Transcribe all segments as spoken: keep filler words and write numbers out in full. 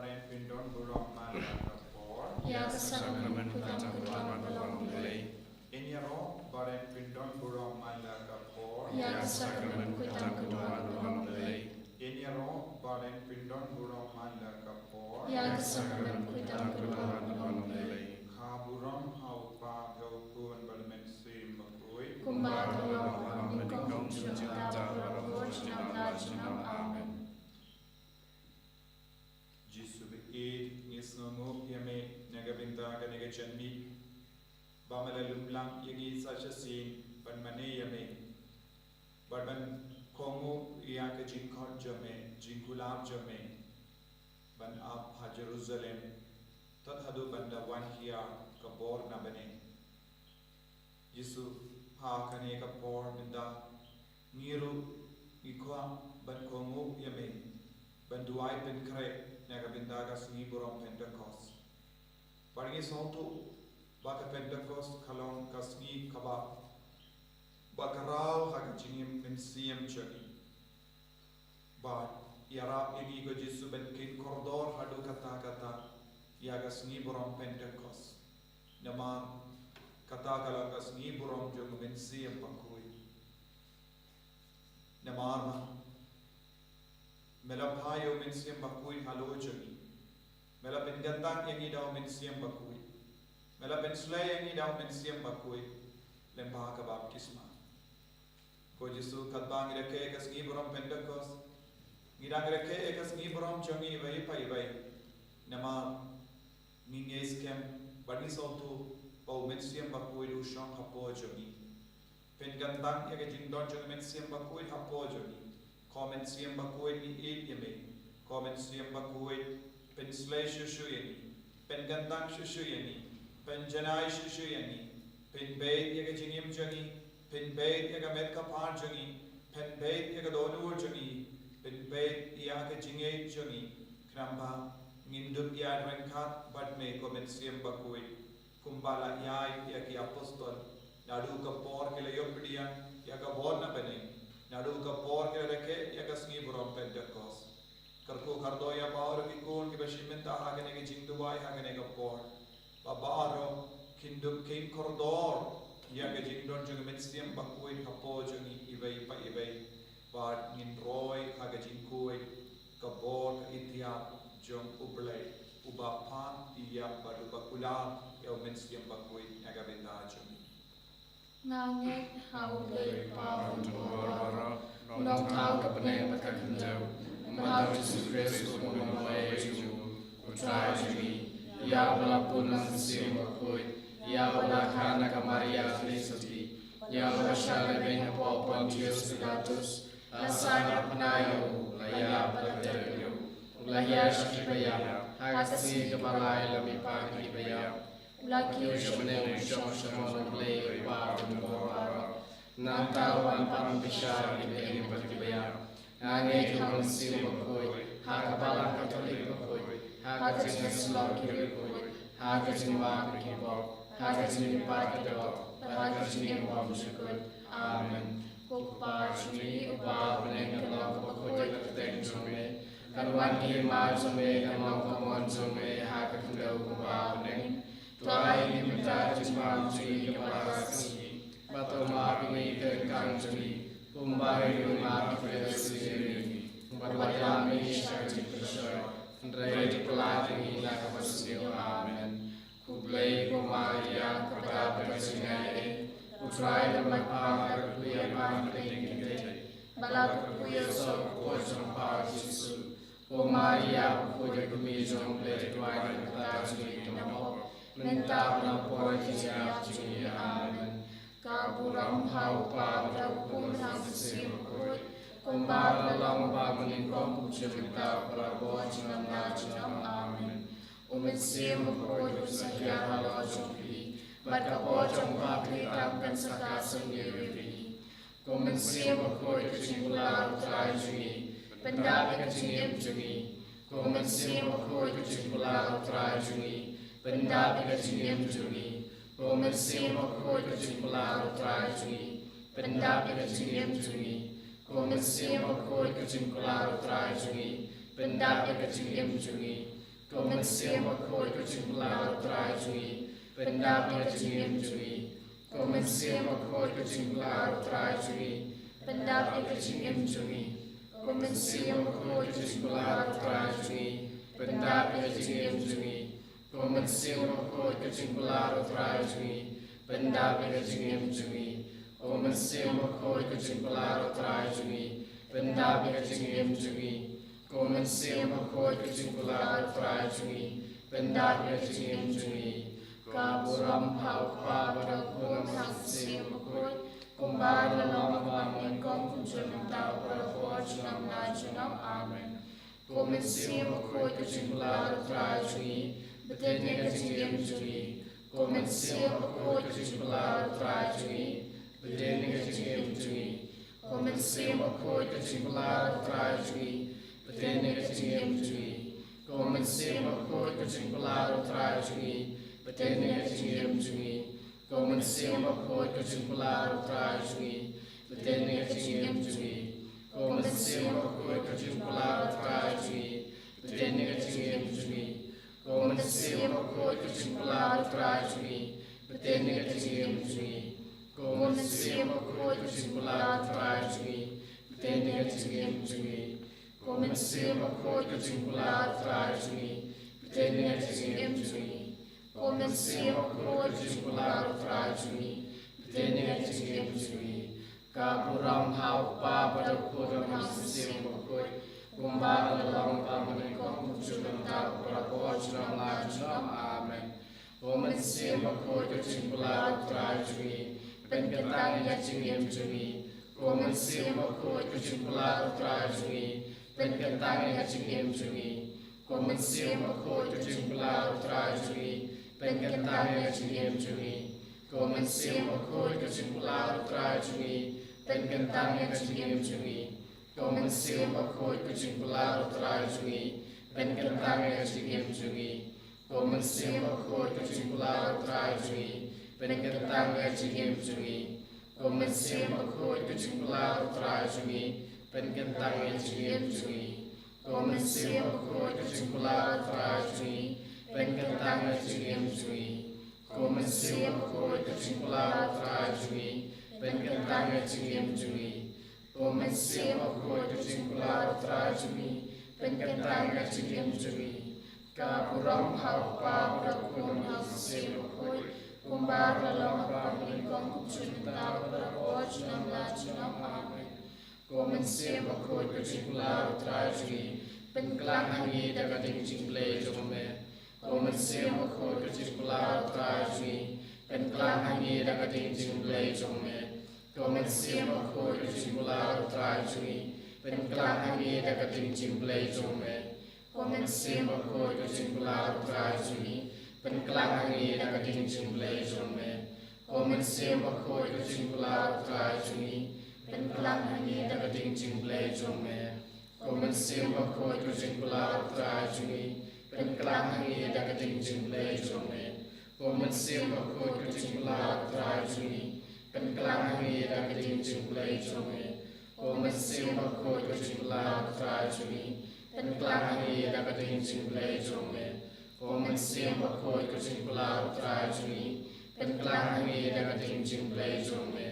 Bad yn pyndon burom man la ka por. Ïa ka sakramen khuidang kyrduh ba long Blei. Yn ïaroh bad yn pyndon burom man la ka por. Ïa ka sakramen khuidang kyrduh ba long Blei. Yn ïaroh bad yn pyndon burom man la ka por. Ïa ka sakramen khuidang kyrduh ba long Blei. Kha burom ha u Kpa bad ha u Khun bad ha u Mynsiem Bakhuid. Kumba ka long ha kaba mynnyngkong, junom, mynta bad barabor, junom la junom. Amen. Jisu ba ïeit, ngi sngewnguh ïa me na ka bynta kane ka janmiet ba me la lum lang ïa ngi sa shisien ban mane ïa me bad ban kohnguh ïa ka jingkhot jong me, jingkular jong me ban ap ha Jerusalem, tad haduh ban da wan hiar ka bor na bneng. Jisu, ha kane ka por mynta ngi ruh ngi kwah ban kohnguh ïa me, ban duwai pynkhreh na ka bynta ka sngi burom Pentekost. Bad ngi sngewthuh ba ka Pentekost ka long ka sngi kaba, ba ka raw ha ka jingim mynsiem jong ngi. Bad ïarap ïa ngi ko Jisu ban kheiñ kordor haduh katta katta ïa ka sngi burom Pentekost. Namar kata ka long ka sngi burom jong u Mynsiem Bakhuid. Namar ba me la phah ïa u Mynsiem Bakhuid halor jong ngi. Me la pynkyntang ïa ngi da u Mynsiem Bakhuid. Me la pynslei ïa ngi da u Mynsiem Bakhuid lyngba ka baptisma. Ko Jisu, katba ngi rakhe ïa ka sngi burom Pentekost, ngi dang rakhe ïa ka sngi burom jong ngi iwei pa iwei. Namar ngi ngeit skhem bad ngi sngewthuh ba u Mynsiem Bakhuid u shong hapoh jong ngi. Pynkyntang ïa ka jingdon jong u Mynsiem Bakhuid hapoh jong ngi. Ko Mynsiem Bakhuid, ngi ïeit ïa me. Ko Mynsiem Bakhuid, pynslei shuh shuh ïa ngi, pynkyntang shuh shuh ïa ngi, pynjanai shuh shuh ïa ngi, pynbeit ïa ka jingim jong ngi, pynbeit ïa ka met ka phad jong ngi, pynbeit ïa ka dohnud jong ngi, pynbeit ïa ka jingngeit jong ngi, khnang ba ngin dup ïaid ryngkat bad me ko Mynsiem Bakhuid. Kumba la ïaid ïa ki apostol, naduh ka por ki la ïoh pdiang ïa ka bor na bneng, naduh ka por ki la rakhe ïa ka sngi burom Pentekost. Kyrkhu kyrdoh ïa baroh ki khun kiba shim bynta ha kane ka jingduwai ha kane ka por, ba baroh kin dup kheiñ kordor ïa ka jingdon jong u Mynsiem Bakhuid hapoh jong ngi iwei pa iwei. Bad ngin roi ha ka jingkhuid ka bor ka iktiar jong U Blei, uba phah ïa bad uba kular ïa u Mynsiem Bakhuid na ka bynta jong ngi. Nga ngeit ha U Blei Kpa uba don bor baroh, u nongthaw ka bneng bad ka khyndew, bad ha U Jisu Khrist u kum U Blei jong ngi, U Trai jong ngi, ïa uba la bun na u Mynsiem Bakhuid, ïa uba la kha na ka Maria Theisotti, ïa uba la shah lehbeiñ hapoh Pontius Pilatus, la sah na ka bnai, la ïap bad la dep, la hiar sha kiba ïap, ha ka sngi kaba lai la mihpat na kiba ïap, la kiew sha bneng, u shong sha mon U Blei Kpa uba don bor baroh. Nangta u wan ban pynbishar ïa kiba ïeit bad kiba ïap. Nga ngeit ha U Mynsiem Bakhuid, ha ka Balang Katholik bakhuid, ha ka jingïasyllok ki riewkhuid, ha ka jingmap ïa ki pop, ha ka jingmihpat ka doh, bad ha ka jingim bymjukut. Amen. Ko Kpa jong ngi uba ha bneng, kan long kaba khuid ka kyrteng jong me. Kan wan ka hima jong me, kan long ka mon jong me ha ka khyndew kumba ha bneng. To ai ïa ngi mynta ka jingbam jong ngi kaba shisha, bad to map ïa ngi ki ryngkang jong ngi, kumba ngi ruh ngi map ïa kiba ïohsngew ïa ngi. Bad wat lam ïa ngi sha ka jingpynshoi, hynrei to pyllait ïa ngi na kaba sniew. Amen. Ko Blei, ko Maria kaba dap da ka jingaiei, U Trai u don bad pha, nga kyrkhu ïa pha na pdeng ki kynthei, bad la kyrkhu ïa u soh ka kpoh jong pha U Jisu. Ko Maria bakhuid, ka kmie jong U Blei, to duwai ïa ngi ki nongkyndoh, mynta bad ha ka por ka jingïap jong ngi. Amen. Ka burom ha U Kpa bad ha U Khun bad ha U Mynsiem Bakhuid, kumba la long mynnyngkong, kumjuh mynta, barabor, junom la junom. Amen. U Mynsiem Bakhuid un sa hiar halor jong phi, bad ka bor jong U Kpa ba kyrpang kan sa kha sumar ïa phi. Ko Mynsiem Bakhuid ka jingkular U Trai jong ngi, pyndap ïa ka jingim jong ngi. Ko Mynsiem Bakhuid ka jingkular U Trai jong ngi, pyndap ïa ka jingim jong ngi. Ko Mynsiem Bakhuid ka jingkular U Trai jong ngi, pyndap ïa ka jingim jong ngi. Ko Mynsiem Bakhuid ka jingkular U Trai jong ngi, pyndap ïa ka jingim jong ngi. Ko Mynsiem Bakhuid, ko jingpyllait U Trai jong ngi, pyndap ïa ka jingim jong ngi. Ko Mynsiem Bakhuid, ko jingpyllait U Trai jong ngi, pyndap ïa ka jingim jong ngi. Ko Mynsiem Bakhuid, ko jingpyllait U Trai jong ngi, pyndap ïa ka jingim jong ngi. Ko Mynsiem Bakhuid, ko jingpyllait U Trai jong ngi, pyndap ïa ka jingim jong ngi. Ko Mynsiem Bakhuid, ko jingpyllait U Trai jong ngi, pyndap ïa ka jingim jong ngi. Ko Mynsiem Bakhuid, ko jingpyllait U Trai jong ngi, pyndap ïa ka jingim jong ngi. Ka burom ha U Kpa bad ha U Khun bad ha U Mynsiem Bakhuid, kumba la long ha kaba nyngkong, kumjuh mynta, u parabor, junom la junom. Amen. Ko Mynsiem Bakhuid, ko jingpyllait U Trai jong ngi, bteng ïa ka jingim jong ngi. Ko Mynsiem Bakhuid, ko jingpyllait U Trai jong ngi, bteng ïa ka jingim jong ngi. Ko Mynsiem Bakhuid, ko jingpyllait U Trai jong ngi, bteng ïa ka jingim jong ngi. Ko Mynsiem Bakhuid, ko jingpyllait U Trai jong ngi, bteng ïa ka jingim jong ngi. Ko Mynsiem Bakhuid, ko jingpyllait U Trai jong ngi, bteng ïa ka jingim jong ngi. Ko Mynsiem Bakhuid, ko jingpyllait U Trai jong ngi, bteng ïa ka jingim jong ngi. Ko Mynsiem Bakhuid, ko jingpyllait U Trai jong ngi, bteng ïa ka jingim jong ngi. Ko Mynsiem Bakhuid, ko jingpyllait U Trai jong ngi, bteng ïa ka jingim jong ngi. Ko Mynsiem Bakhuid, ko jingpyllait U Trai jong ngi, bteng ïa ka jingim jong ngi. Ko Mynsiem Bakhuid, ko jingpyllait U Trai jong ngi, bteng ïa ka jingim jong ngi. Ka burom ha U Kpa bad ha U Khun bad ha U Mynsiem Bakhuid, kumba la long ha kaba nyngkong, kumjuh mynta, u parabor, junom la junom. Amen. Ko Mynsiem Bakhuid, ko jingpyllait U Trai jong ngi, pynkyntang ïa ka jingim jong ngi. Ko Mynsiem Bakhuid, ko jingpyllait U Trai jong ngi, pynkyntang ïa ka jingim jong ngi. Ko Mynsiem Bakhuid, ko jingpyllait U Trai jong ngi, pynkyntang ïa ka jingim jong ngi. Ko Mynsiem Bakhuid, ko jingpyllait U Trai jong ngi, pynkyntang ïa ka jingim jong ngi. Ko Mynsiem Bakhuid, ko jingpyllait U Trai jong ngi, pynkyntang ïa ka jingim jong ngi. Ko Mynsiem Bakhuid, ko jingpyllait U Trai jong ngi, pynkyntang ïa ka jingim jong ngi. Ko Mynsiem Bakhuid, ko jingpyllait U Trai jong ngi, pynkyntang ïa ka jingim jong ngi. Ko Mynsiem Bakhuid, ko jingpyllait U Trai jong ngi, pynkyntang ïa ka jingim jong ngi. Ko Mynsiem Bakhuid, ko jingpyllait U Trai jong ngi, pynkyntang ïa ka jingim jong ngi. Ko Mynsiem Bakhuid, ko jingpyllait U Trai jong ngi, pynkyntang ïa ka jingim jong ngi. Ka burom ha U Kpa bad ha U Khun bad ha U Mynsiem Bakhuid, kumba la long ha kaba nyngkong, kumjuh mynta, u parabor, junom la junom. Amen. Ko Mynsiem Bakhuid, ko jingpyllait U Trai jong ngi, pynkhlaiñ ha ngi da ka ding jingblei jong me. Ko Mynsiem Bakhuid, ko jingpyllait U Trai jong ngi, pynkhlaiñ ha ngi da ka ding jingblei jong me. Ko Mynsiem Bakhuid, ko jingpyllait U Trai jong ngi, pynkhlaiñ ha ngi da ka ding jingblei jong me. Ko Mynsiem Bakhuid, ko jingpyllait U Trai jong ngi, pynkhlaiñ ha ngi da ka ding jingblei jong me. Ko Mynsiem Bakhuid, ko jingpyllait U Trai jong ngi, pynkhlaiñ ha ngi da ka ding jingblei jong me. Ko Mynsiem Bakhuid, ko jingpyllait U Trai jong ngi, pynkhlaiñ ha ngi da ka ding jingblei jong me. Ko Mynsiem Bakhuid, ko jingpyllait U Trai jong ngi, pynkhlaiñ ha ngi da ka ding jingblei jong me. Ko Mynsiem Bakhuid, ko jingpyllait U Trai jong ngi, pynkhlaiñ ha ngi da ka ding jingblei jong me. Ko Mynsiem Bakhuid, ko jingpyllait U Trai jong ngi, pynkhlaiñ ha ngi da ka ding jingblei jong me.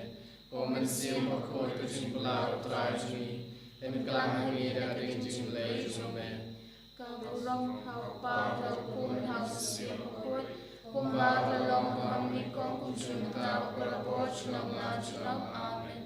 Ko Mynsiem Bakhuid, ko jingpyllait U Trai jong ngi, pynkhlaiñ ha ngi da ka ding jingblei jong me. Ka burom ha U Kpa bad ha U Khun bad ha U Mynsiem Bakhuid, kumba la long ha kaba nyngkong, kumjuh mynta, u parabor, junom la junom. Amen.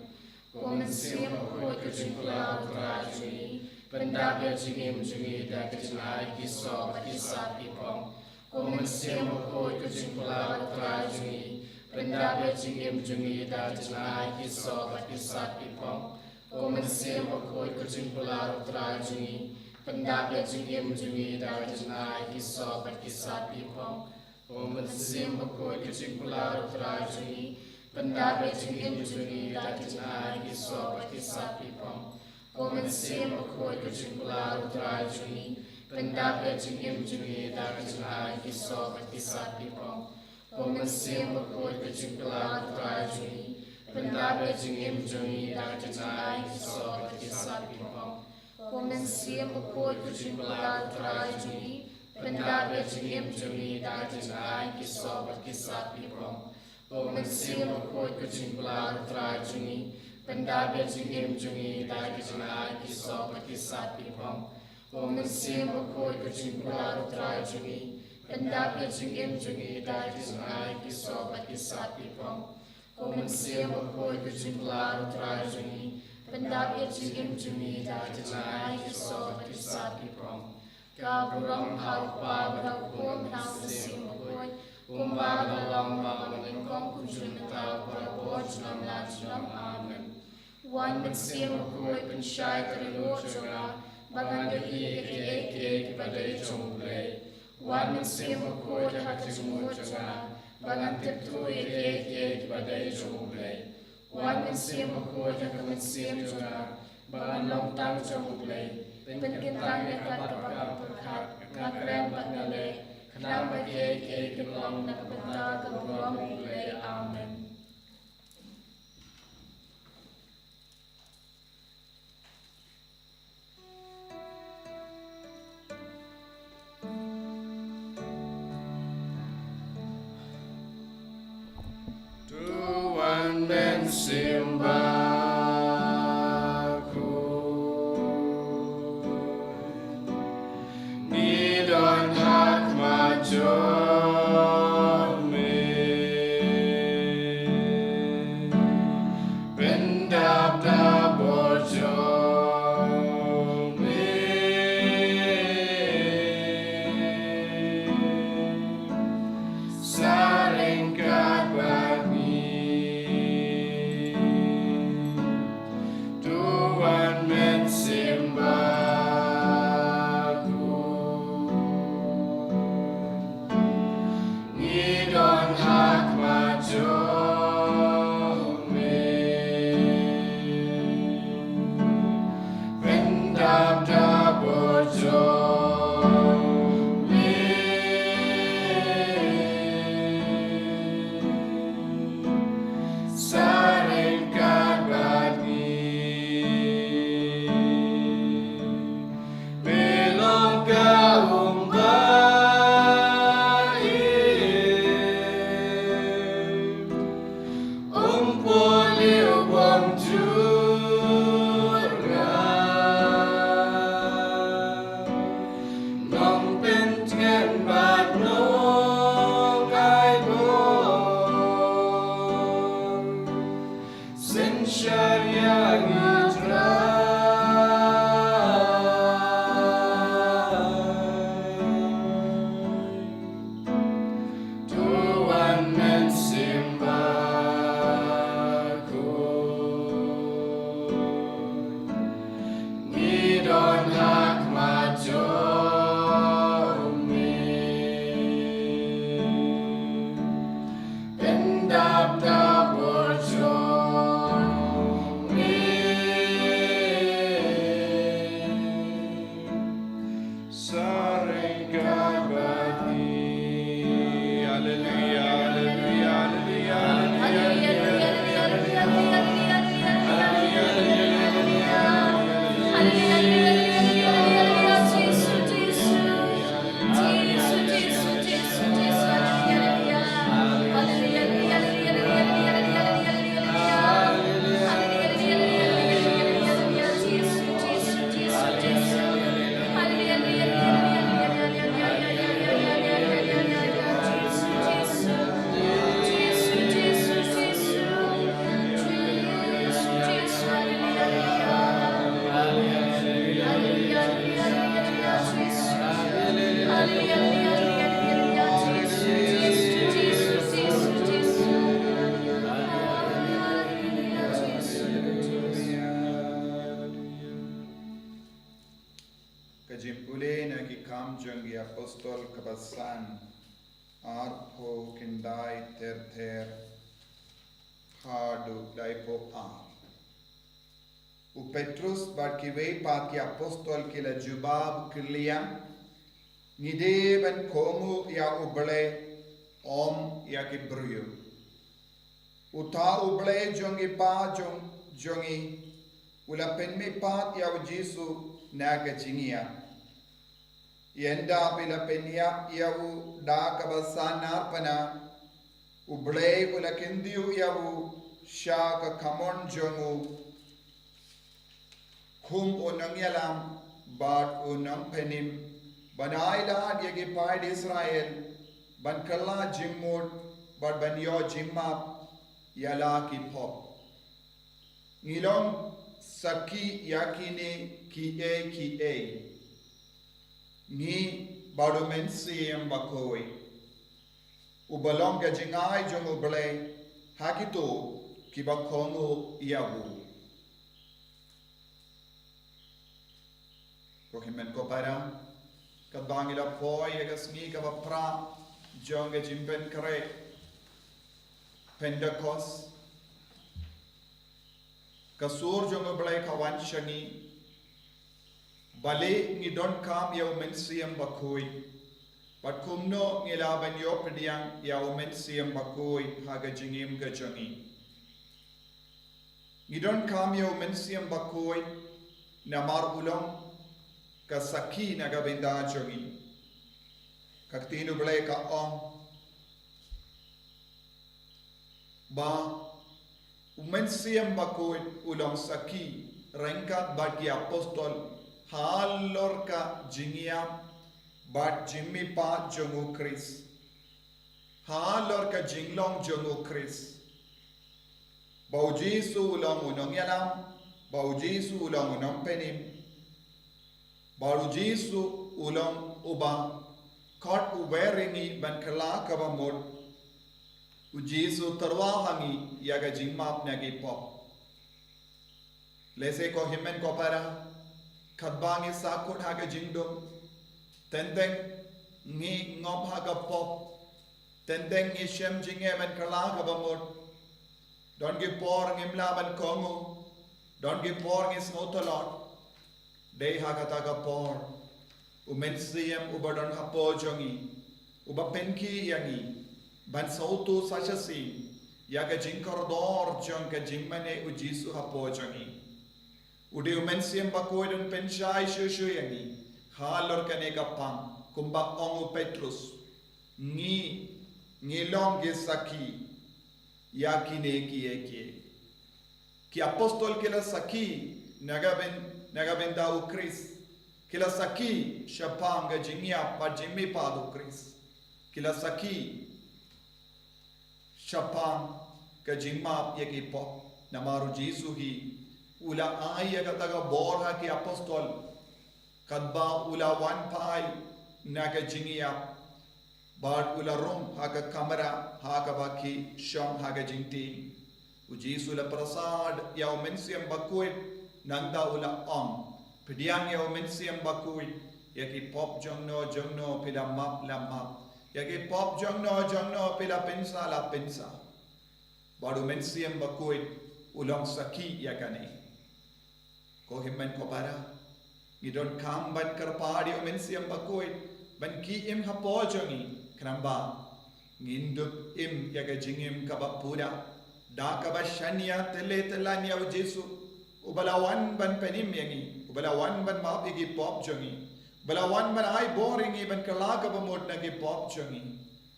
Ko Mynsiem Bakhuid, ko jingpyllait U Trai jong ngi, pyndap ïa ka jingim jong ngi da ka jingai ki soh bad ki sat ki phong. Ko Mynsiem Bakhuid, ko jingpyllait U Trai jong ngi, pyndap ïa ka jingim jong ngi da ka jingai ki soh bad ki sat ki phong. Ko Mynsiem Bakhuid, ko jingpyllait U Trai jong ngi, pyndap ïa ka jingim jong ngi da ka jingai ki soh bad ki sat ki phong. Ko Mynsiem Bakhuid, ko jingpyllait U Trai jong ngi, pyndap ïa ka jingim jong ngi da ka jingai ki soh bad ki sat ki phong. Ko Mynsiem Bakhuid, ko jingpyllait U Trai jong ngi, pyndap ïa ka jingim jong ngi da ka jingai ki soh bad ki sat ki phong. Ko Mynsiem Bakhuid, ko jingpyllait U Trai jong ngi, pyndap ïa ka jingim jong ngi da ka jingai ki soh bad ki sat ki phong. Ko Mynsiem Bakhuid, ko jingpyllait U Trai jong ngi, pyndap ïa ka jingim jong ngi da ka jingai ki soh bad ki sap ki phong. Ko Mynsiem Bakhuid, ka jingpyllait U Trai jong ngi, pyndap ïa ka jingim jong ngi da ka jingai ki soh bad ki sap ki phong. Ko Mynsiem Bakhuid, ka jingpyllait U Trai jong ngi, pyndap ïa ka jingim jong ngi da ka jingai ki soh bad ki sap ki phong. Ko Mynsiem Bakhuid, ka jingpyllait U Trai jong ngi, pyndap ïa ka jingim jong ngi da ka jingai ki soh bad ki sap ki phong. Ka burom ha U Kpa bad ha U Khun bad ha U Mynsiem Bakhuid, kumba ka la long, ba ha nyngkong, kumjuh mynta, barabor, junom la junom. Amen. Wan Mynsiem Bakhuid, pynshai ka dohnud jong nga, ba ngan ïohi ïa kiei kiei kiba dei jong U Blei. Wan Mynsiem Bakhuid, ha ka jingmut jong nga, ba ngan tip thuh ïa kiei kiei kiba dei jong U Blei. Wan Mynsiem Bakhuid, ha ka mynsiem jong nga, ba ngan long tang jong U Blei. Pynkyntang ïa kat kaba nga pyrkhat, nga kren bad nga leh, khnang ba kiei kiei kin long na ka bynta ka burom U Blei. Amen. To Wan Mynsiem Bakhuid, ngi don ha khmat jong me. Pyndap da bor jong me, sa ryngkat bad ngi. To Wan Mynsiem Bakhuid, ngi don ha khmat jong me. Pyndap da bor jong me, sa ryngkat bad ngi. Me long ka um ba im, um pule u bym jur, Nongpyntngen bad nongaibor, synshar ïa ngi Trai. To Wan Mynsiem Bakhuid, ngi don ha khmat jong me. Pyndap da bor jong me, sa ryngkat bad ngi. Haleluya, haleluya, haleluya, haleluya. Ka jingpule na Ki Kam jong ki Apostol kaba san, arphew khyndai ter ter haduh laiphew ar. U Petrus bad kiwei pat ki apostol ki la jubab kylliang, ngi dei ban kohnguh ïa U Blei, ym ïa ki briew. Uta U Blei jong ki kpa jong, jong ngi, u la pynmih pat ïa u Jisu na ka jingïap. Ynda phi la pynïap ïa u da kaba sahnarphna, U Blei u la kyntiew ïa u sha ka kamon jong u kum u nongïalam bad u nongpynim, ban ailad ïa ki paid Israel ban kylla jingmut bad ban ïoh jingmap ïa la ki pop. Ngi long sakhi ïa kine kiei kiei. Ngi bad U Mynsiem Bakhuid, uba long ka jingai jong U Blei, ha kito kiba kohnguh ïa u. Ko hynmen ko para, katba ngi la poi ïa ka sngi kaba phra jong ka jingpynkhreh Pentekost, ka sur jong U Blei ka wan sha ngi. Balei ngi donkam ïa U Mynsiem Bakhuid? Bad kumno ngi lah ban ïoh pdiang ïa U Mynsiem Bakhuid ha ka jingim ka jong ngi? Ngi donkam ïa U Mynsiem Bakhuid namar u long ka sakhi na ka bynta jong ngi. Ka ktien U Blei ka ong ba U Mynsiem Bakhuid u long sakhi ryngkat bad ki apostol halor ka jingïap bad jingmihpat jong U Khrist, halor ka jinglong jong U Khrist, ba U Jisu u long u nongïalam, ba U Jisu u long u nongpynim, ba U Jisu u long uba khot u wer ïa ngi ban kylla kaba mut. U Jisu u tyrwa ha ngi ïa ka jingmap na ki pop. Lehse ko hynmen ko para, katba ngi sahkut ha ka jingdum, teng teng ngi ngop ha ka pop, teng teng ngi shem jingeh ban kylla kaba mut. Don ki por ngim lah ban kohnguh, don ki por ngi sngewtlot. Dei ha kata ka por U Mynsiem uba don hapoh jong ngi, uba pynkhih ïa ngi ban sngewthuh sa shisien ïa ka jingkordor jong ka jingmane U Jisu hapoh jong ngi. U dei U Mynsiem Bakhuid un pynshai shuh shuh ïa ngi halor kane ka phang, kumba ong u Petrus, ngi, ngi long ki sakhi ïa kine kiei kiei. Ki apostol ki la sakhi na ka byn, na ka bynta U Khrist. Ki la sakhi shaphang ka jingïap bad jingmihpat U Khrist. Ki la sakhi shaphang ka jingmap ïa ki pop. Namar U Jisu hi u la ai ïa kata ka bor ha ki apostol, katba u la wan phai na ka jingïap, bad u la rung ha ka kamra ha kaba ki shong ha ka jingtieng. U Jisu u la pyrsad ïa U Mynsiem Bakhuid, nangta u la ong, pdiang ïa U Mynsiem Bakhuid, ïa ki pop jongno jongno phi la map la map, ïa ki pop jongno jongno phi la pynsa la pynsa. Bad U Mynsiem Bakhuid u long sakhi ïa kane. Ko hynmen ko para, ngi donkam ban kyrpad ïa U Mynsiem Bakhuid ban khie im hapoh jong ngi, khnang ba ngin dup im ïa ka jingim kaba pura da kaba shaniah tyllai tyllan ïa U Jisu, uba la wan ban pynim ïa ngi, uba la wan ban map ïa ki pop jong ngi, uba la wan ban ai bor ïa ngi ban kylla kaba mut na ki pop jong ngi.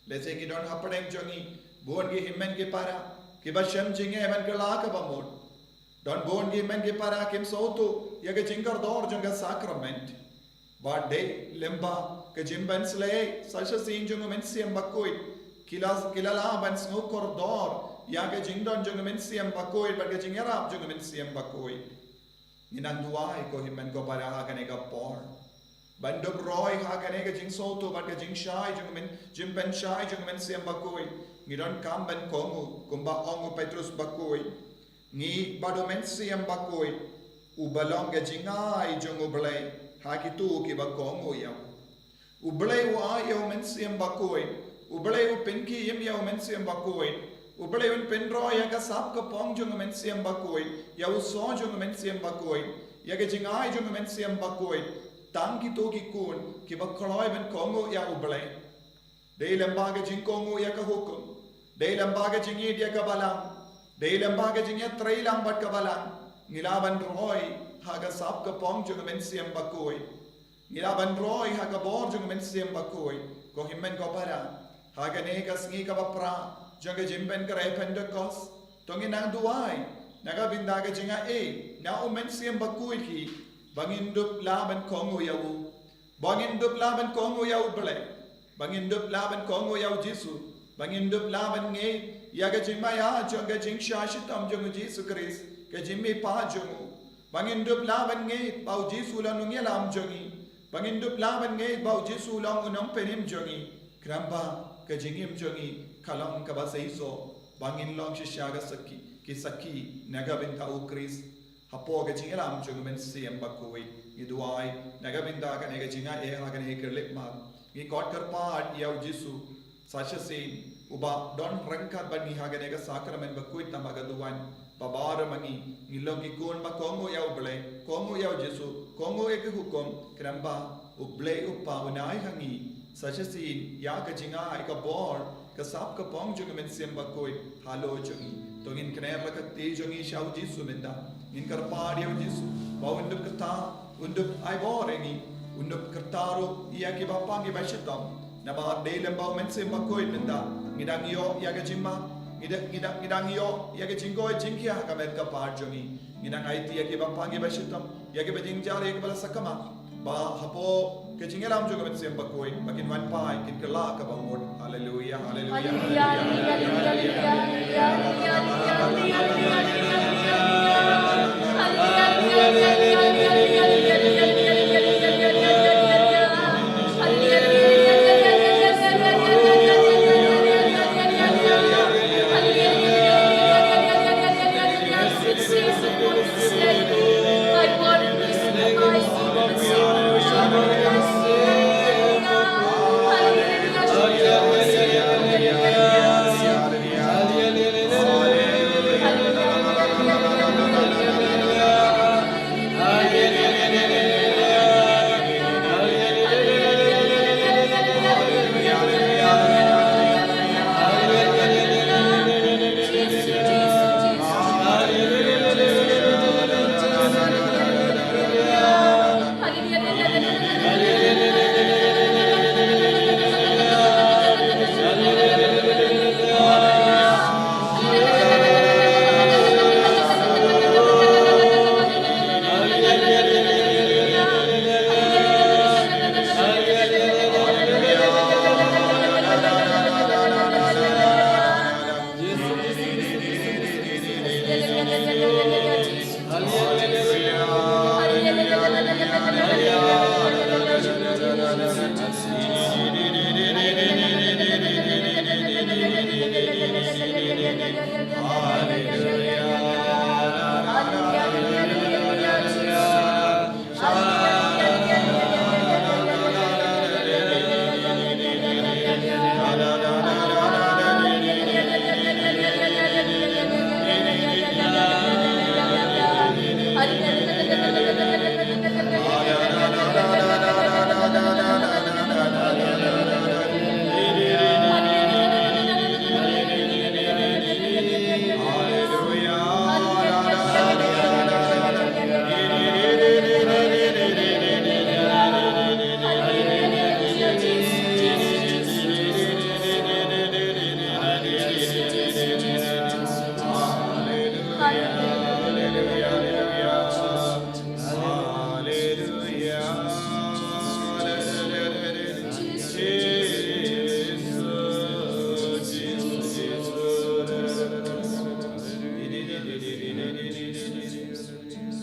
Lehse ngi don hapdeng jong ngi bun ki hynmen ki para kiba shem jingeh ban kylla kaba mut. Don bun ki hynmen ki para kim sngewthuh ïa ka jingkordor jong ka sakrament. Bad dei lyngba ka jingpynsleh sa shisien jong U Mynsiem Bakhuid ki la, ki la lah ban sngewkordor ïa ka jingdon jong U Mynsiem Bakhuid bad ka jingïarap jong U Mynsiem Bakhuid. Ngi nang duwai ko hynmen ko para ha kane ka por ban dup roi ha kane ka jingsngewthuh bad ka jingshai jong U Myn, jingpynshai jong U Mynsiem Bakhuid. Ngi donkam ban kohnguh kumba ong u Petrus Bakhuid, ngi bad U Mynsiem Bakhuid, uba long ka jingai jong U Blei ha kito kiba kohnguh ïa u. U Blei u ai ïa U Mynsiem Bakhuid, U Blei u pynkhie im ïa U Mynsiem Bakhuid, U Blei un pynroi ïa ka sap ka phong jong U Mynsiem Bakhuid, ïa u soh jong U Mynsiem Bakhuid, ïa ka jingai jong U Mynsiem Bakhuid tang kito ki khun kiba kloi ban kohnguh ïa U Blei. Dei lyngba ka jingkohnguh ïa ka hukum, dei lyngba ka jingïeit ïa ka balang, dei lyngba ka jingïatreilang bad ka balang, ngi lah ban roi ha ka sap ka phong jong U Mynsiem Bakhuid. Ngi lah ban roi ha ka bor jong u Mynsiem Bakhuid. Ko hynmen ko para, ha kane ka sngi kaba phra jong ka jingpynkhreh Pentekost, to ngin nang duwai na ka bynta ka jingaiei na u Mynsiem Bakhuid hi, ba ngin dup lah ban kohnguh ïa u, ba ngin dup lah ban kohnguh ïa u Blei, ba ngin dup lah ban kohnguh ïa u Jisu, ba ngin dup lah ban ngeit ïa ka jingmaïa jong ka jingshah shitom jong u Jisu Khrist, ka jingmihpat jong u, ba ngin dup lah ban ngeit ba u Jisu u long u nongïalam jong ngi, ba ngin dup lah ban ngeit ba u Jisu u long u nongpynim jong ngi. Khnang ba ka jingim jong ngi ka long kaba seisoh, ba ngin long shisha ka sakhi, ki sakhi na ka bynta u Khrist. Hapoh ka jingïalam jong u Mynsiem Bakhuid, ngi duwai na ka bynta kane ka jingaiei ha kane ka khyllipmat. Ngi khot kyrpad ïa u Jisu, sa shisien uba don ryngkat bad ngi ha kane ka sakramen bakhuid tang ba ka duwan, ba baroh ma ngi ngi long ki khun ba kohnguh ïa u Blei, kohnguh ïa u Jisu, kohnguh ïa ki hukum, khnang ba u Blei u Kpa un ai ha ngi sa shisien ïa ka jingai, ka bor, ka sap ka pong jong u Mynsiem Bakhuid halor jong ngi. To ngin kner la ka kti jong ngi sha u Jisu mynta. Ngin kyrpad ïa u Jisu ba un dup kata, un dup ai bor ïa ngi, un dup kata ruh ïa kiba pang kiba shitom. Namar dei lem bad u Mynsiem Bakhuid mynta ngi dang ïoh ïa ka jingmap, ngi dang, ngi dang, ngi dang ïoh ïa ka jingkoit jingkhiah ha ka met ka par jong ngi. Ngi dang aiti ïa kiba pang kiba shitom, ïa kiba jynjar, ïa kiba la sakma. Ba hapoh ka jingïalam jong ka Mynsiem Bakhuid ba kin wan phai, kin kylla kaba mut. Haleluia, haleluia, haleluia, haleluia.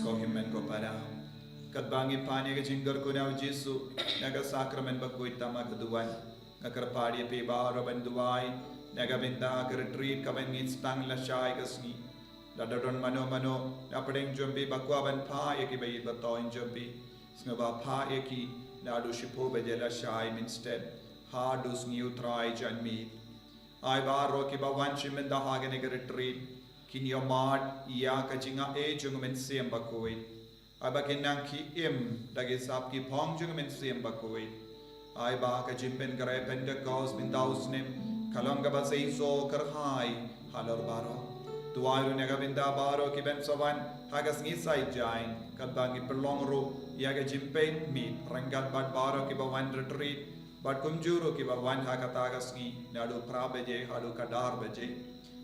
Ko hynmen ko para, katba ngi pan ïa ka jingkyrkhu na u Jisu na ka sakramen bakhuid tang ba ka duwan, nga kyrpad ïa phi baroh ban duwai na ka bynta ka retreat kaba ngin sdang lashai ka sngi. Lada don mano mano na pdeng jong phi ba kwah ban phah ïa ki ba ïeit ba thoh jong phi, sngewbha phah ïa ki naduh shiphew baje lashai mynstep haduh sngi U Trai janmiet. Ai baroh kiba wan sha mynta ha kane ka retreat kin ïohmad ïa ka jingaiei jong u Mynsiem Bakhuid. Ai ba kin nang ki im da ki sap ki phong jong u Mynsiem Bakhuid. Ai ba ka jingpynkhreh Pentekost mynta u snem ka long kaba seisoh kyrhai halor baroh. Duwai ruh na ka bynta baroh kiban sa wan ha ka sngi Saitjaiñ, katba ngi pynlong ruh ïa ka jingpeit miet ryngkat bad baroh kiba wan retreat bad kumjuh ruh kiba wan ha kata ka sngi naduh phra baje haduh ka dar baje.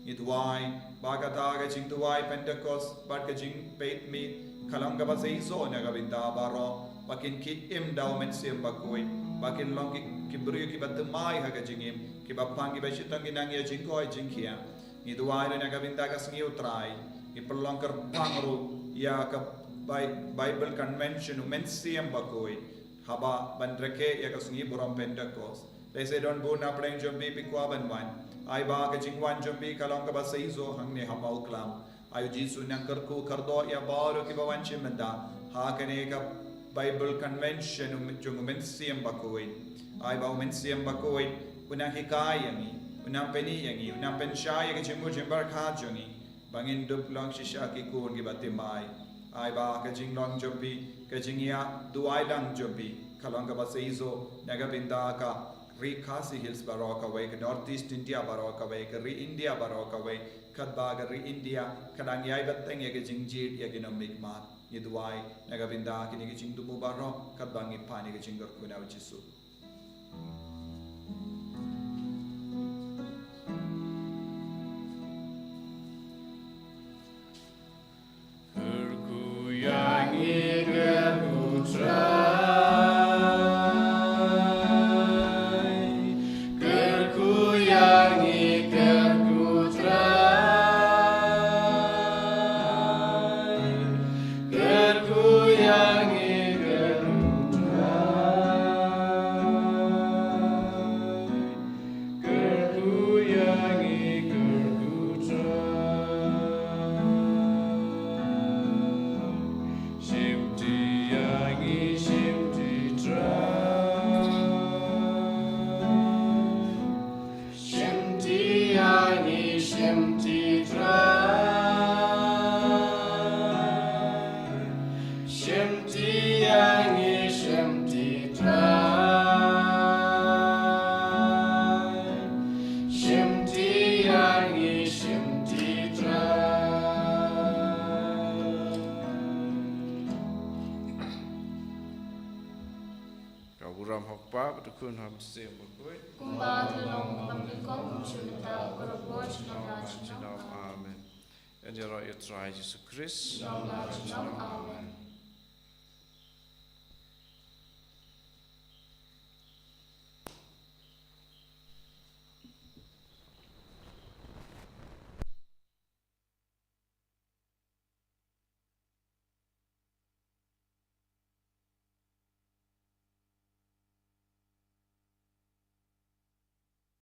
Ngi duwai ba kata ka jingduwai Pentekost bad ka jingpeit miet ka long kaba seisoh na ka bynta baroh, ba kin khie im da u Mynsiem Bakhuid, ba kin long ki, ki briew kiba thymmai ha ka jingim, kiba pang, kiba shitom, ki nang ïa jingkoit jingkhiah. Ngi duwai ruh na ka bynta ka sngi U Trai, ngi pynlong kyrpang ruh ïa ka Bi-, Bible Convention u Mynsiem Bakhuid haba ban rakhe ïa ka sngi burom Pentekost. Lehse don bun na pdeng jong phi phi kwah ban wan, ai ba ka jingwan jong phi ka long kaba seisoh hangne ha Mawklam. Ai U Jisu, nang kyrkhu kyrdoh ïa baroh kiba wan shim bynta ha kane ka Bible Convention u, jong u Mynsiem Bakhuid. Ai ba u Mynsiem Bakhuid u nang hikai ïa ngi, u nang pyni ïa ngi, u nang pynshai ïa ka jingmut jingpyrkhat jong ngi ba ngin dup long shisha ki khun kiba thymmai. Ai ba ka jinglong jong phi, ka jingïaduwai lang jong phi ka long kaba seisoh na ka bynta ka Ri Khasi Hills baroh kawei, ka North East India baroh kawei, ka ri India baroh kawei, katba ka ri India ka dang ïai bteng ïa ka jingjied ïa ki nongmihkhmat. Ngi duwai na ka bynta kine ki jingthmu baroh katba ngi pan ïa ka jingkyrkhu na U Jisu. Kyrkhu ïa ngi, kyrkhu Trai. Kyrkhu ïa ngi, kyrkhu Trai. Kyrkhu ïa ngi, kyrkhu Trai. Kyrkhu ïa ngi, kyrkhu Trai. Shimti ïa ngi, shimti Trai. Shimti ïa ngi, shimti Trai. Shimti ïa ngi, shimti Trai. Shimti ïa ngi, shimti Trai. Ka burom ha U Kpa bad U Khun bad U Mynsiem Bakhuid. Kumba ka long, kumba ka long, kumjuh mynta, baroh por, junom la junom. Amen. Amen. Ïaroh ïa U Trai Jisu Khrist. Junom la junom. Amen.